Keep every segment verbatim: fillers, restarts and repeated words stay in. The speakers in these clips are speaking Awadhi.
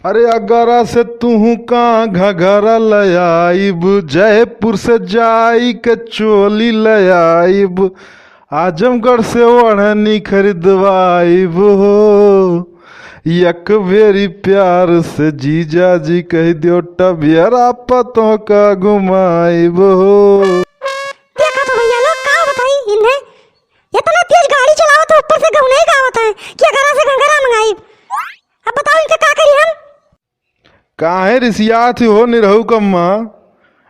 अरे अगरा से तुहू का घघरा लयाइब, जयपुर से जाई के चोली लयाइब, आजमगढ़ से ओढ़नी खरीदवाइब हो। एक बेरी प्यार से जीजा जी कह दियो, टबियरा पतों का घुमाइब हो। देखा तो भैया लोग, का बताई इन्हें, इतना तेज गाड़ी चलावत है, ऊपर से गौनई गावत है कि अगरा से घघरा मंगाइब। अब बताओ, इनका का करी हम? काहे रिसियात हो निरहू कम्मा?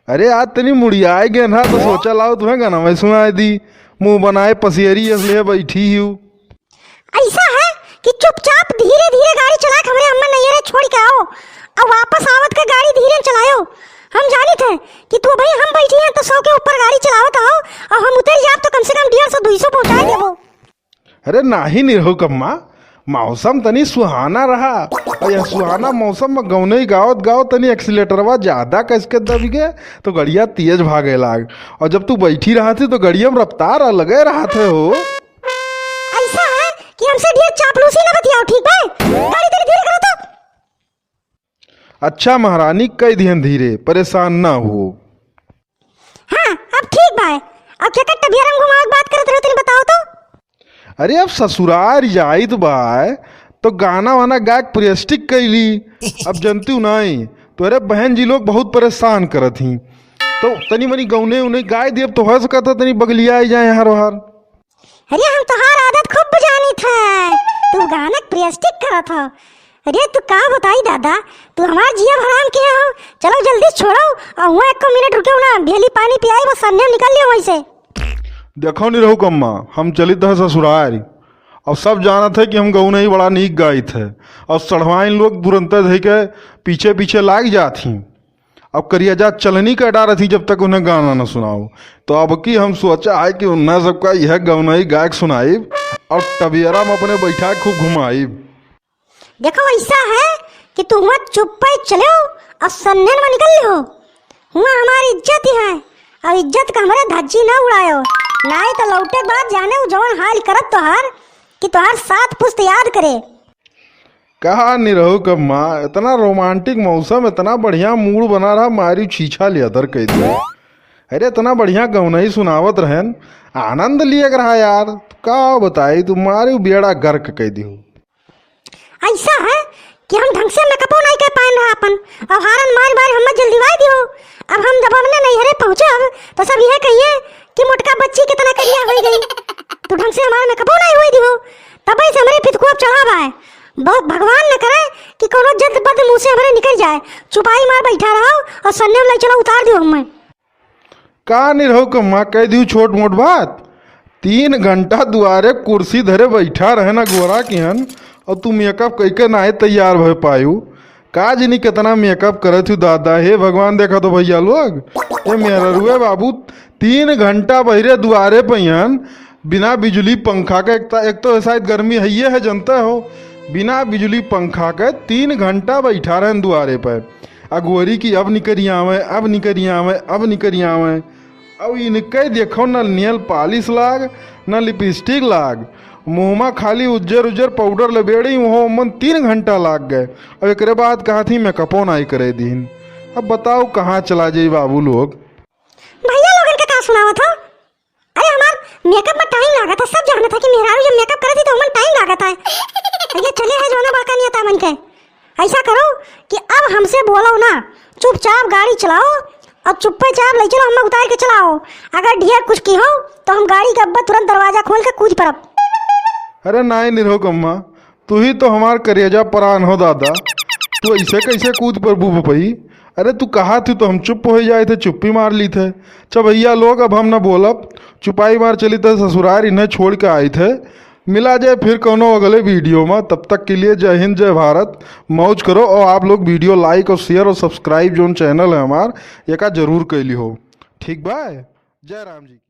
अरे, आज तनी मुड़ियाए गए ना, तो सोचा लाओ तुम्हें गाना मैं सुनाए दी। मुंह बनाए पसियरी असले बैठी ही हूँ। ऐसा है कि चुपचाप धीरे धीरे गाड़ी चला के हमरे अम्मा नैहरे छोड़ के आओ, और वापस आवत के गाड़ी धीरे चलायो। हम जानित है कि तू भाई हम बैठी हैं तो सौ के ऊपर गाड़ी चलावत आओ, और हम उतर जाब तो कम से कम डेढ़ सौ दुई सौ पहुँचाए देबो। अरे नाही निरहू कम्मा, मौसम तनी सुहाना रहा, और यह सुहाना मौसम में गौनई गावत गावत तनी एक्सीलेटरवा ज्यादा कस के दबी गए, तो गड़िया तेज भागे लाग, और जब तू बैठी रहा थी तो गड़िया में रफ्तार अलगे रहा थे हो। ऐसा है कि हमसे ढेर चापलूसी ना बतियाओ, ठीक बा? गाड़ी तनी धीरे करो तो। अच्छा महारानी, कह दिहन धीरे, परेशान ना हो। हाँ, अब ठीक बा। अब केकर टबियरा में घुमावे के बात करत रहो, तनी बताओ तो। अरे, अब ससुरार जाइत बा, तो गाना वाना गा के प्रेस्टिक कैली। अब जनती नहीं, तोरे बहन जी लोग बहुत परेशान करत ही, तो तनी मनी गौने उन्हें गाय देब, तो हो सकता तनी बगलिया आई जाए हर हार। अरे, हम तोहार आदत खूब जानित है, तू गाना के प्रेस्टिक करत हो। अरे, तू का बताई दादा, तू हमार जिया हराम किहे हो। चलो जल्दी छोड़ो, और हुआ एको मिनट रुके ना, भेली पानी पियाई, बस सन्ने निकल लियो वहीं से। देखो निरहू कम्मा, हम चलित है ससुरारी, और सब जानत है कि हम गौनई बड़ा नीक गाइत है, और सढ़वाइन लोग तुरंत धई के पीछे पीछे लाग जात ही। अब करिया जा चलनी का डारत ही जब तक उन्हें गाना न सुनाओ। तो अब की हम सोचा है कि उन्हें सबका यह गौनई गायक सुनाइब और टबियरा में अपने बैठा के खूब घुमाइब। देखो, ऐसा है कि तू हुआ चुप्पे चलो और सन्नेन में निकल लो। हुआ हमारी इज्जत ही है, और इज्जत का हमरे धज्जी न उड़ायो, नाई तो लौटे के बाद जाने उ जवन हाल करत तोहार कि तोहार सात पुस्त याद करे। कहा निरहू कम्मा, इतना रोमांटिक मौसम, इतना बढ़िया मूड बना रहा, मारी छीछा लियादर कह दिया। अरे, इतना बढ़िया गौनई सुनावत रहन, आनंद लिया रहा यार। का बताई, तू मारी बेड़ा गर्क कह दियो। ऐसा है कि हम ढंग से मेकअपो नहीं कर पाए रहा अपन, और हारन मार मार हमें जल्दीवाई दियो। अब हम जब अपने नैहरे पहुँचब तो सब यह कहिए कि मोटका बच्ची कितना करिया हो गई, तू ढंग से हमारा मेकअपो नहीं हुए दियो। तब से हमारे पितकुआ चढ़ा बा है। ब-, भगवान न करे कि कोनो जद बद मुंह से हमारे निकल जाए। चुपाई मार बैठा रहो और सन्ने में ले चलो, उतार दियो हमें। का निरहू कम्मा, कह दियो छोट मोट बात। तीन घंटा दुआरे कुर्सी धरे बैठा रहे ना गोरा किहन, और तू मेकअप कइके नाहे तैयार भय पायू। का जनी कितना मेकअप करत हूँ दादा, हे भगवान, देखा तो भैया लोग, ए मेहररुए बाबू, तीन घंटा बहिरे दुआरे पे हन, बिना बिजुली पंखा के, एक त-, एक तो शायद गर्मी है, ये है, जनता हो, बिना बिजुली पंखा के तीन घंटा बैठा रहन दुआरे पे। अगोरी की अब निकरि आवे, अब निकरि आवे, अब निकरि आवे। अब इनके देखो, न नेल पालिश लाग, न लिपस्टिक लाग, मुँह मा खाली उज्जर उज्जर पाउडर लबेड़ी, वहाँ मन तीन घंटा लाग गए। अब एकरे बाद कहा थी मेकअपो नाई करे दीन। अब बताओ कहाँ चला जाई बाबू लोग। भैया लोगन के का सुनावत हो? अरे हमार मेकअप में टाइम लागत है, सब जानत है कि मेहरारू जब मेकअप करत ही तो ओमन टाइम लागत है। ये चले है जोना बड़का नियता मन के। ऐसा करो कि अब हमसे बोलो ना, चुपचाप गाड़ी चलाओ और चुप्पे चाप ले चलो, हमें उतार के चलाओ। अगर ढेर कुछ की हो तो हम गाड़ी के अब्बा तुरंत दरवाजा खोल के कूद पड़ब। अरे नाई निरहू कम्मा, तू ही तो हमार करेजा परान हो दादा, तू ऐसे कैसे कूद पड़बू बपई? अरे तू कहा थी तो हम चुप हो जाए थे, चुप्पी मार ली थे। अच्छा भैया लोग, अब हम न बोलब, चुपाई मार चली थे ससुरार, इन्हें छोड़ के आई थे। मिला जाए फिर कौनो अगले वीडियो में, तब तक के लिए जय हिंद, जय भारत, मौज करो। और आप लोग वीडियो like और share और subscribe जोन channel है हमार, एका जरूर कैली हो। ठीक बा, जय राम जी की।